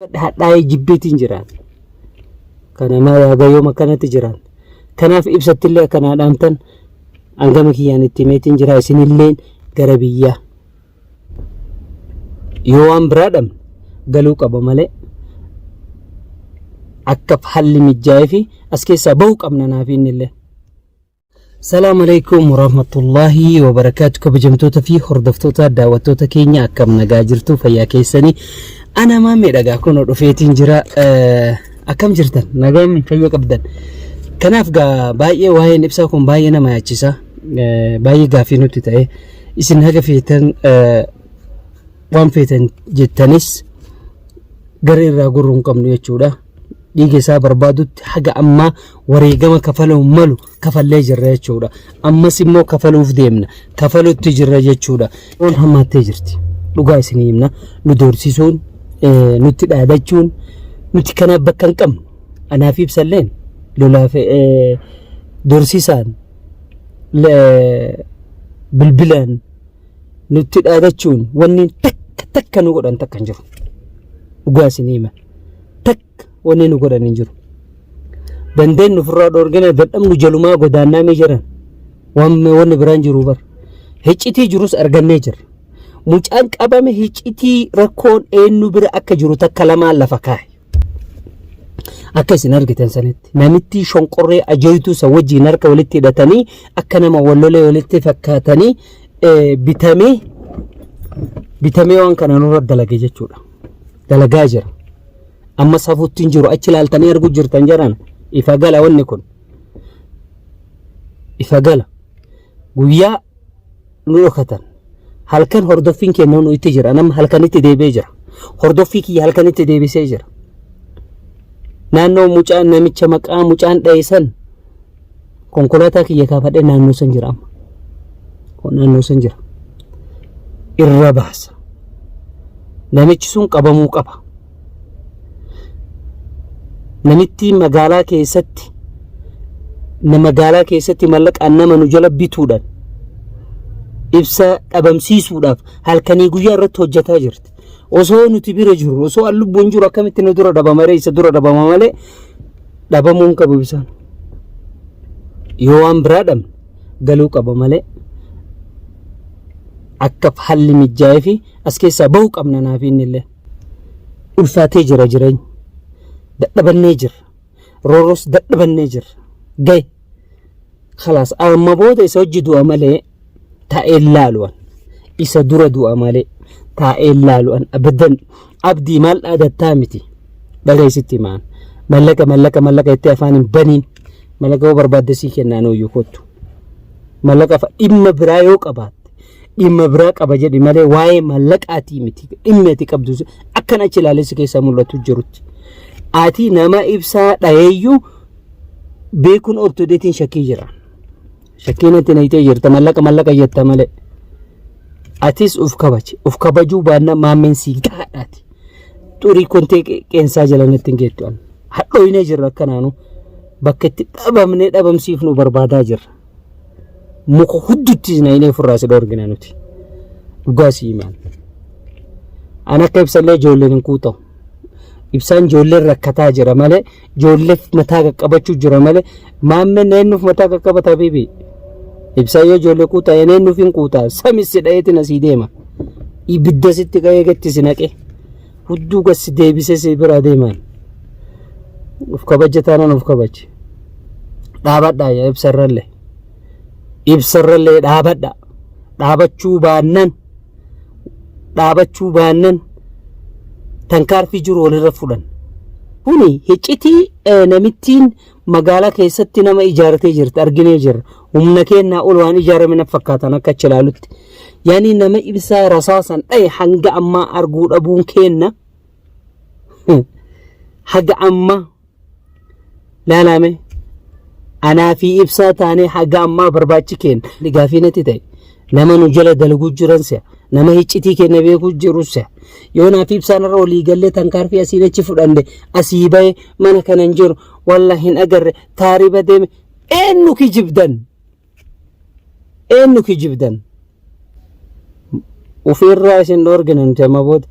Hadhaa'ee jibbeetiin jiraan. Kana maa yaaga yoom akkanatti jiraan. Kanaaf ibsattillee akkanaa dhaamtan hangama kiyyaan itti himeetiin jira isinilleen gara biyyaa. Yoo waan biraa dhabne galuu qaba malee akka halli mijaa'ee fi as keessaa bahuu qabna naaf innillee. Salaam alaikum warahmatullahi wabarakaatu kabajamtoota fi hordoftoota daawwattoota keenya akkam nagaa jirtu fayyaa keessanii ana maammee dhagaa kun dhufeetiin jira akkam jirtan nagaan fayya qabdan kanaaf gaa baay'ee waa'een ibsaa kun baay'ee nama yaachisa baay'ee gaaffii nutti ta'e isin haga feetan waan feetan jettanis gara irraa gurruu hin qabnu jechuudha. Dhiiga isaa barbaadutti haga ammaa wareegama kafaluu malu kafallee jirra jechuudha. Ammas immoo kafaluuf deemna. Kafalutti jirra jechuudha. Roon hammaattee jirti. Dhugaa isinii himna. Nu doorsisuun, nutti dhaadachuun, nuti kanaaf bakka hin qabnu. Anaaf ibsalleen lolaaf doorsisaan bilbilaan nutti dhaadachuun wanni takka takka nu godhan takka hin jiru. Dhugaa isinii hima. Takka wanni nu godhan hin jiru. Dandeenyu ofirraa dhoorgina dadhabnu jalumaa godaannaa mee jiran. Wanni biraan jiru bar. Hiccitii jirus argannee jirra. Mucaan qabame hiccitii rakkoon eenyu bira akka jiru takka lamaan lafa kaa'e. Akka isin argitan sanitti namittii shonqorree ajooytuu isa wajjin harka walitti hidhatanii akka nama wallolee walitti fakkaatanii bitamee bitamee waan kana nurra dalage jechuudha. Dalagaa jira. Amma safuutti hin jiru achi ilaaltanii arguu jirtan jedhan ifa gala wanni kun. Ifa gala. Guyyaa nu dhokatan. Halkan hordoffiin keenya nu itti jira. Nama halkanitti deebi'ee jira. Hordoffii kiyya halkanitti deebisee jira. Naannoo mucaan namicha maqaa mucaan dha'e san konkolaataa kiyya kaafadhee naannoo san jira amma. Naannoo san jira. Irra baasa. Namichi sun qabamuu qaba. Namitti magaalaa keessatti na magaalaa keessatti mallaqaan nama nu jala bituudhaan ibsa dhabamsiisuudhaaf halkanii guyyaa irratti hojjetaa jirti. Osoo nuti bira jirru osoo an lubbuun jiru akkamitti nu dura dhabama ree isa dura dhabama malee dhabamuu hin qabu ibsaan. Yoo waan biraa dhabne galuu qaba malee akka halli mijaa'ee fi as keessaa bahuu qabna naaf inni illee. Ulfaatee jira jireenyi. Dadhabannee jirra. Roorros dadhabannee jirra. Gahe. Khalaas amma booda isa hojii du'a malee taa'ee laalu'an. Isa dura du'a malee taa'ee laalu'an abadan abdii maal dhaadattaa miti. Dhaga isitti himaan. Mallaqa mallaqa mallaqa itti afaan hin baniin. Mallaqa yoo barbaadde sii kennaan ooyyuu kottu. Mallaqa dhimma biraa yoo qabaatte dhimma biraa qaba jedhi malee waa'ee mallaqaatii miti dhimmi ati qabdu akkan achi ilaalee si keessaa mul'atu jirutti. Ati nama ibsaa dhaheeyyuu beekuun ortodeetiin shakkii jira. Shakkiin ati nayitee jirta mallaqa mallaqa jetta malee. Atis uf kabaji. Uf kabajuu baannaan maammeen sii gaadhaati. Xurii kontee qeensaa jala natti hin geettu. Hadhooynee jirra akkanaanu bakka itti dhabamnee dhabamsiifnu barbaadaa jirra. Muka huddutti naynee ofirraa si dhoorgina nuti. Dhugaa si himaan. An akka ibsallee ijoolleen hin kuutamu. Ibsaan ijoolleen rakkataa jira malee ijoolleef mataa qaqqabachuu jira malee maammeen eenyuuf mataa qaqqabata bibi. Ibsaan yoo ijoollee kuutaa eenyuuf hin kuutaa samis si dhayeetiin asii deema. Ibidda sitti qa'ee gatti si naqee hudduu gad si deebisee si biraa deemaan. Of kabaja taanaan of kabaji. Dhaabadhaa yaa ibsarrallee. Ibsarrallee dhaabadha. Dhaabachuu baannan dhaabachuu baannan tankaarfii jiru walirra fudhan. Kuni hiccitii namittiin magaalaa keessatti nama ijaartee jirti arginee jirra. Humna keennaa ol waan ijaarame na fakkaatan akka achi ilaalutti. Yaani nama ibsaa rasaasan dhaye hanga ammaa arguu dhabuun keenna haga ammaa laalame anaa fi ibsaa taanee haga ammaa barbaachi keenya gaafii natti ta'e nama nu jala dalaguu jiran si'a nama hiccitii keenya beekuu jiru si'a yoo naa fi ibsaan irra olii gallee tankaarfii asiin achi fudhanne asii bahe mana kana hin jiru walla hin agarre taariba deeme eenyu kijibdan eenyu kijibdan ofirraa isin dhoorgina nuti amma booda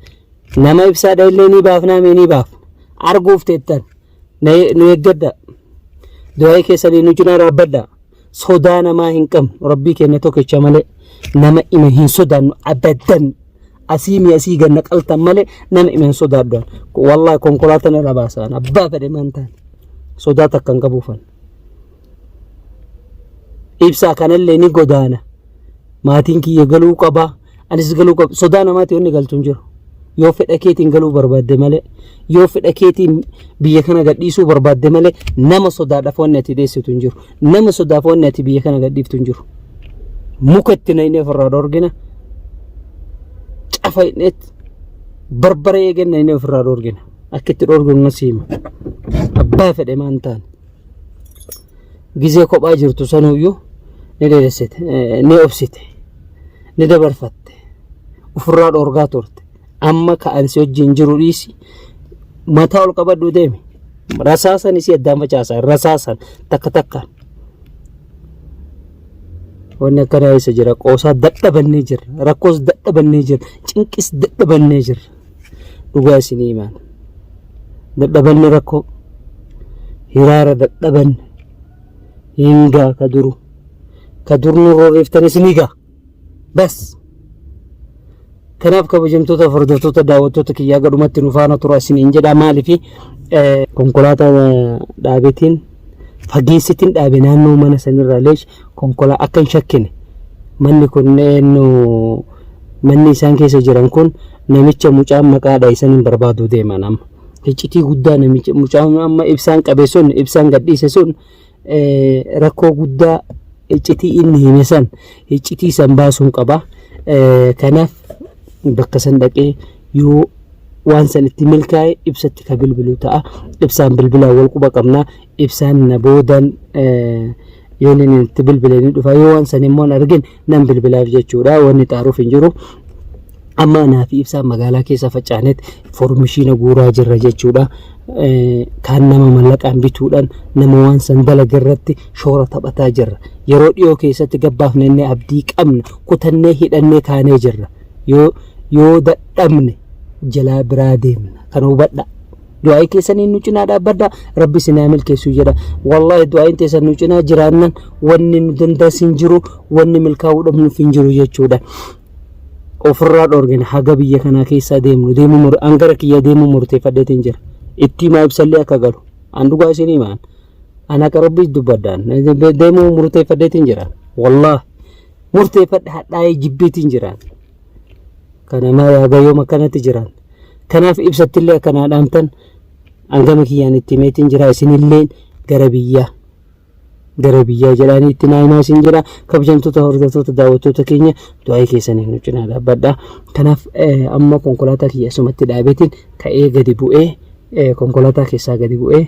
Nama ibsaadha illee ni baafnaa mee ni baafna. Arguuf teettan nu eeggadha. Du'aa'ii keessanii nu cinaa dhaabbadha. Sodaa namaa hin qabnu rabbii keenya tokkicha malee nama ima hin sodaannu abadan. Asii mi asii ganna qaltan malee nama ima hin sodaadhu. Wallaahi konkolaataan irra baasaan abbaa fedhe maan taane sodaa takka hin qabuufan. Ibsaa kanallee ni godaana. Maatiin kiyya galuu qaba. Anis galuu qaba. Sodaa namaati wanni galchu hin jiru. Yoo fedha keetiin galuu barbaadde malee, yoo fedha keetiin biyya kana gadhiisuu barbaadde malee nama sodaadhaaf wanni ati deessitu hin jiru. Nama sodaaf wanni ati biyya kana gadhiiftu hin jiru. Muka itti naqnee ofirraa dhorgina. Cafa hidhneet barbara eeganna inni ofirraa dhorgina. Akka itti dhorginu na siima. Abbaa fedhe maan taane. Gizee kophaa jirtu sanuyyuu ni dheeressite, ni obsite, ni dabarfatte, ofirraa dhorgaa turte. Amma ka'an si wajjin jiru dhiisi mataa ol qabadhu deemi. Rasaasan isii addaan facaasa, rasaasan takka takkaan. Wanni akkanaa eessa jira? Qoosaa dadhabannee jirra, rakkoos dadhabannee jirra, cinqis dadhabannee jirra. Dhugaa isinii himaan. Dadhabanne rakkoo. Hiraara dadhabanne. Hin gaa ka duru. Ka dur nu roorriftanis ni gaa. Bas. Kanaaf kabajamtoota hordoftoota daawwattoota kiyyaa gadhumatti nu faana tura isiniin jedha maalifi konkolaataa dhaabetiin fageessitiin dhaabe naannoo mana sanirraa leesh konkolaa akka hin shakkine manni kun eenyu manni isaan keessa jiran kun namicha mucaan maqaa dhahe san hin barbaaduu deeman amma. Iccitii guddaa namicha mucaan amma ibsaan qabe sun ibsaan gadhiise sun rakkoo guddaa iccitii inni hime san iccitii san baasuun qaba. Kanaaf bakka san dhaqee yoo waan san itti milkaa'e ibsatti ka bilbilu ta'a. Ibsaan bilbilaan wal quba qabna. Ibsaan na boodan yoo inni itti bilbile ni dhufa. Yoo waan san immoo hin argin nan bilbilaaf jechuudha. Wanni xaaruuf hin jiru. Amma anaa fi ibsaan magaalaa keessa facaaneet foormishiina guuraa jirra jechuudha. Kaan nama mallaqaan bituudhaan nama waan san dalaga irratti shoora taphataa jirra. Yeroo dhiyoo keessatti gabbaafne inni abdii qabna. Kutannee hidhannee kaanee jirra. Yoo dadhabne jalaa biraa deemna. Kana hubadhaa. Du'aa'ii keessaniin nu cinaa dhaabbadha. Rabbi isin haa milkeessu jedha. Wallaahi du'aa'iin teessan nu cinaa jiraannan wanni nu dandaas hin jiru, wanni milkaa'uu dhabnuuf hin jiru jechuudha. Ofirraa dhoorgina haga biyya kanaa keessaa deemnu deemuu mur an gara kiyya deemuu murteeffadheetiin jira. Itti himaa ibsallee akka galu. An dhugaa isin himaan. An akka Rabbiis dubbadhaan. Deemuu murteeffadheetiin jira. Wallaahi murteeffadhe hadhaa'ee jibbeetiin jiraan. Kana maa yaaga yoom akkanatti jiraan. Kanaaf ibsattillee akkanaa dhaamtan hangama kiyyaan itti himeetiin jira isinilleen gara biyyaa gara biyyaa jedhaanii itti naa himaa isin jira kabajamtoota hordoftoota daawwattoota keenya du'aa'ii keessanii nu cinaa dhaabbadha. Kanaaf amma konkolaataa kiyya asumatti dhaabeetiin ka'ee gadi bu'ee konkolaataa keessaa gadi bu'ee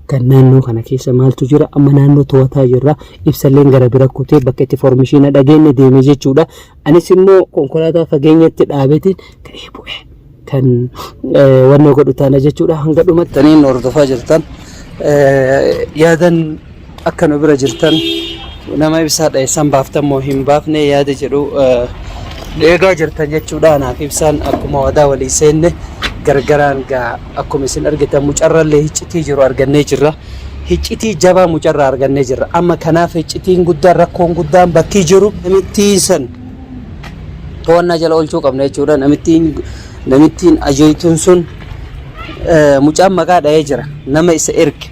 kan naannoo kana keessa maaltu jira amma naannoo to'ataa jirra ibsalleen gara bira kutee bakka itti foormishiina dhageenye deeme jechuudha. Anis immoo konkolaataa fageenyatti dhaabeetiin ka'ee bu'ee kan wanni godhu taana jechuudha hanga dhumatti. Taniin hordofaa jirtan yaadan akka nu bira jirtan nama ibsaa dheessan baaftan moo hin baafne yaada jedhu eegaa jirtan jechuudha. Anaaf ibsaan akkuma wadaa walii seenne gargaraan gaa akkuma isin argitan mucarrallee hiccitii jiru argannee jirra. Hiccitii jabaa mucarraa argannee jirra. Amma kanaaf hiccitiin guddaan rakkoon guddaan bakkii jiru namittiin san to'annaa jala oolchuu qabna jechuudha. Namittiin namittiin ajoytuun sun mucaan maqaa dha'ee jira. Nama isa erge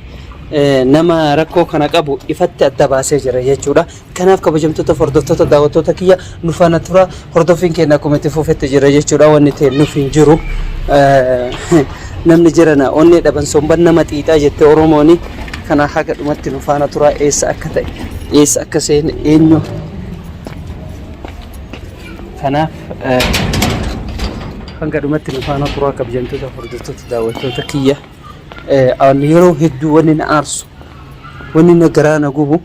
nama rakkoo kana qabu ifatti adda baasee jira jechuudha. Kanaaf kabajamtoota hordoftoota daawwattoota kiyya nu faana tura. Hordoffiin keenya akkuma itti fufetti jira jechuudha. Wanni ta'e nuuf hin jiru. Namni jirana onnee dhaban somban nama xiixaa jette Oromooni. Kana haga dhumatti nu faana tura. Eessa akka ta'e eessa akka seene eenyu. Kanaaf hanga dhumatti nu faana tura kabajamtoota hordoftoota daawwattoota kiyya. Ani yeroo hedduu wanni na aarsu wanni na garaa na gubu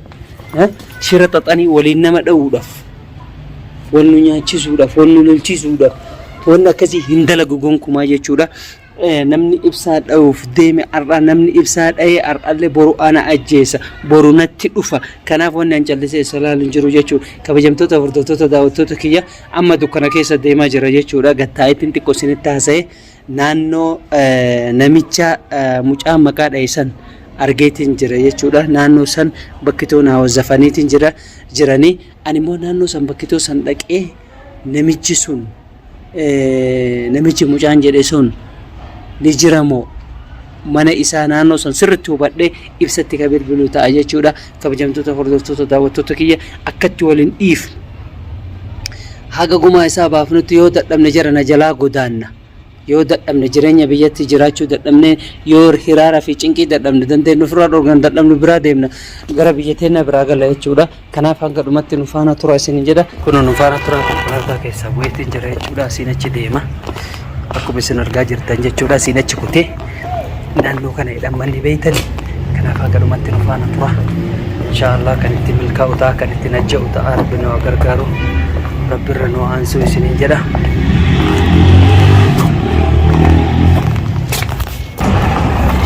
shira xaxanii waliin nama dha'uudhaaf wal nu nyaachisuudhaaf wal nu lolchisuudhaaf wanni akkasii hin dalagu gonkumaa jechuudha. Namni ibsaa dha'uuf deeme har'a namni ibsaa dha'ee har'allee boru ana ajjeesa boru natti dhufa kanaaf wanni an callisee isa laalu hin jiru jechuudha. Kabajamtoota hordoftoota daawwattoota kiyya amma dukkana keessa deemaa jira jechuudha. Gattaa'eetiin xiqqoo isinitti haasa'e naannoo namicha mucaa maqaa dha'e san argeetiin jira jechuudha. Naannoo san bakkitoo naa wazzafaniitiin jira jiranii ani immoo naannoo san bakkitoo san dhaqee namichi sun namichi mucaan jedhe sun ni jira moo mana isaa naannoo san sirriitti hubadhee ibsatti ka bilbilu ta'a jechuudha. Kabajamtoota hordoftoota daawwattoota kiyya akkatti waliin dhiifnu. Haga gumaa isaa baafnutti yoo dadhabne jara na jalaa godaanna. Yoo dadhabne jireenya biyyatti jiraachuu dadhabne yoo hiraara fi cinqii dadhabne dandeenyu ofirraa dhorgan dadhabnu biraa deemna gara biyya teennaa biraa gala jechuudha. Kanaaf hanga dhumatti nu faana tura isinin jedha. Kun nu faana tura konkolaataa keessaa bu'eetiin jira jechuudha. Asiin achi deema. Akkuma isin argaa jirtan jechuudha. Asiin achi kutee naannoo kana jedhan manni beeytani. Kanaaf hanga dhumatti nu faana tura. Inshaallah kan itti milkaa'u ta'a kan itti najja'u ta'a rabbi nu haa gargaaru. Rabbi irra nu haa aansuu isinin jedha.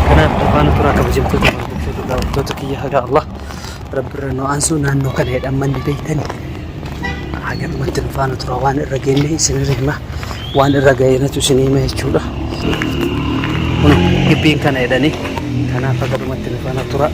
Kanaaf nu faana tura kabajamtoota hordoftoota daawwattoota kiyya haga Allah. Rabbi irra nu aansuu naannoo kana jedhan manni beeytani. Haga dhumatti nu faana tura waan irra geenne isinirra hima waan irra ga'eenatu isin hima jechuudha. Kun gibbiin kana jedhanii kanaaf haga dhumatti nu faana tura.